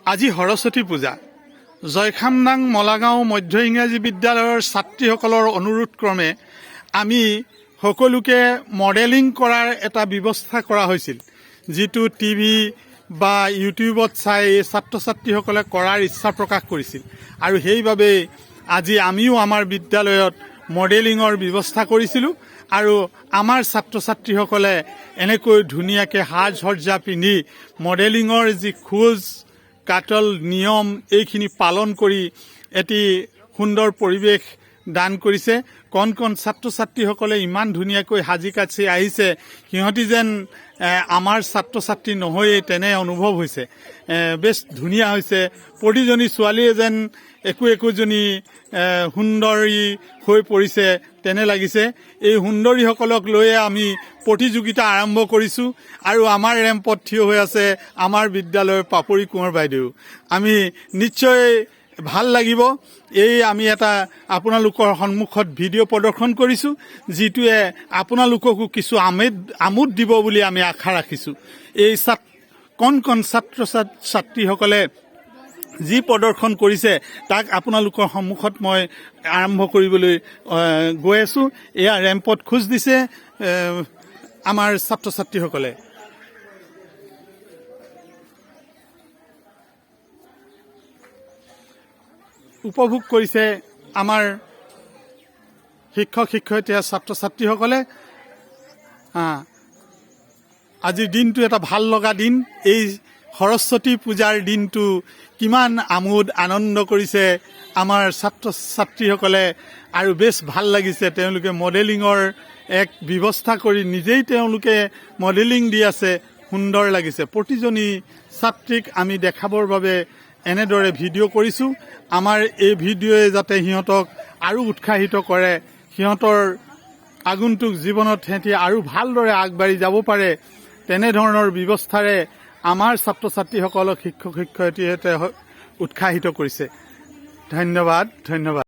আজি সৰস্বতী পূজা। জয়খামদাং মলাগাঁও মধ্য ইংৰাজী বিদ্যালয়ৰ ছাত্ৰীসকলৰ অনুৰোধক্ৰমে আমি সকলোকে মডেলিং কৰাৰ এটা ব্যৱস্থা কৰা হৈছিল, যিটো টিভি বা ইউটিউবত চাই এই ছাত্ৰ ছাত্ৰীসকলে কৰাৰ ইচ্ছা প্ৰকাশ কৰিছিল। আৰু সেইবাবেই আজি আমিও আমাৰ বিদ্যালয়ত মডেলিঙৰ ব্যৱস্থা কৰিছিলোঁ আৰু আমাৰ ছাত্ৰ ছাত্ৰীসকলে এনেকৈ ধুনীয়াকৈ সাজ সজ্জা পিন্ধি মডেলিঙৰ যি খোজ কাটল নিয়ম, এইখিনি পালন কৰি এটি সুন্দৰ পৰিৱেশ দান কৰিছে। কণ কণ ছাত্ৰ ছাত্ৰীসকলে ইমান ধুনীয়াকৈ সাজি কাচি আহিছে, সিহঁতি যেন আমাৰ ছাত্ৰ ছাত্ৰী নহয়েই তেনে অনুভৱ হৈছে। বেছ ধুনীয়া হৈছে। প্ৰতিজনী ছোৱালীয়ে যেন একো একোজনী সুন্দৰী হৈ পৰিছে তেনে লাগিছে। এই সুন্দৰীসকলক লৈয়ে আমি প্ৰতিযোগিতা আৰম্ভ কৰিছোঁ আৰু আমাৰ ৰেম্পত থিয় হৈ আছে আমাৰ বিদ্যালয়ৰ পাপৰি কোঁৱৰ বাইদেউ। আমি নিশ্চয় ভাল লাগিব। এই আমি এটা আপোনালোকৰ সন্মুখত ভিডিঅ' প্ৰদৰ্শন কৰিছোঁ, যিটোৱে আপোনালোককো কিছু আমোদ দিব বুলি আমি আশা ৰাখিছোঁ। এই কণ কণ ছাত্ৰ ছাত্ৰীসকলে যি প্ৰদৰ্শন কৰিছে, তাক আপোনালোকৰ সন্মুখত মই আৰম্ভ কৰিবলৈ গৈ আছোঁ। এয়া ৰেম্পত খোজ দিছে আমাৰ ছাত্ৰ ছাত্ৰীসকলে। উপভোগ কৰিছে আমাৰ শিক্ষক শিক্ষয়িত্ৰী, ছাত্ৰ ছাত্ৰীসকলে। আজিৰ দিনটো এটা ভাল লগা দিন। এই সৰস্বতী পূজাৰ দিনটো কিমান আমোদ আনন্দ কৰিছে আমাৰ ছাত্ৰ ছাত্ৰীসকলে আৰু বেছ ভাল লাগিছে। তেওঁলোকে মডেলিঙৰ এক ব্যৱস্থা কৰি নিজেই তেওঁলোকে মডেলিং দি আছে, সুন্দৰ লাগিছে। প্ৰতিজনী ছাত্ৰীক আমি দেখাবৰ বাবে এনেদৰে ভিডিঅ' কৰিছোঁ। আমাৰ এই ভিডিঅ'য়ে যাতে সিহঁতক আৰু উৎসাহিত কৰে, সিহঁতৰ আগন্তুক জীৱনত সিহঁতি আৰু ভালদৰে আগবাঢ়ি যাব পাৰে, তেনেধৰণৰ ব্যৱস্থাৰে আমাৰ ছাত্ৰ ছাত্ৰীসকলক শিক্ষক শিক্ষয়িত্ৰীহঁতে উৎসাহিত কৰিছে। ধন্যবাদ, ধন্যবাদ।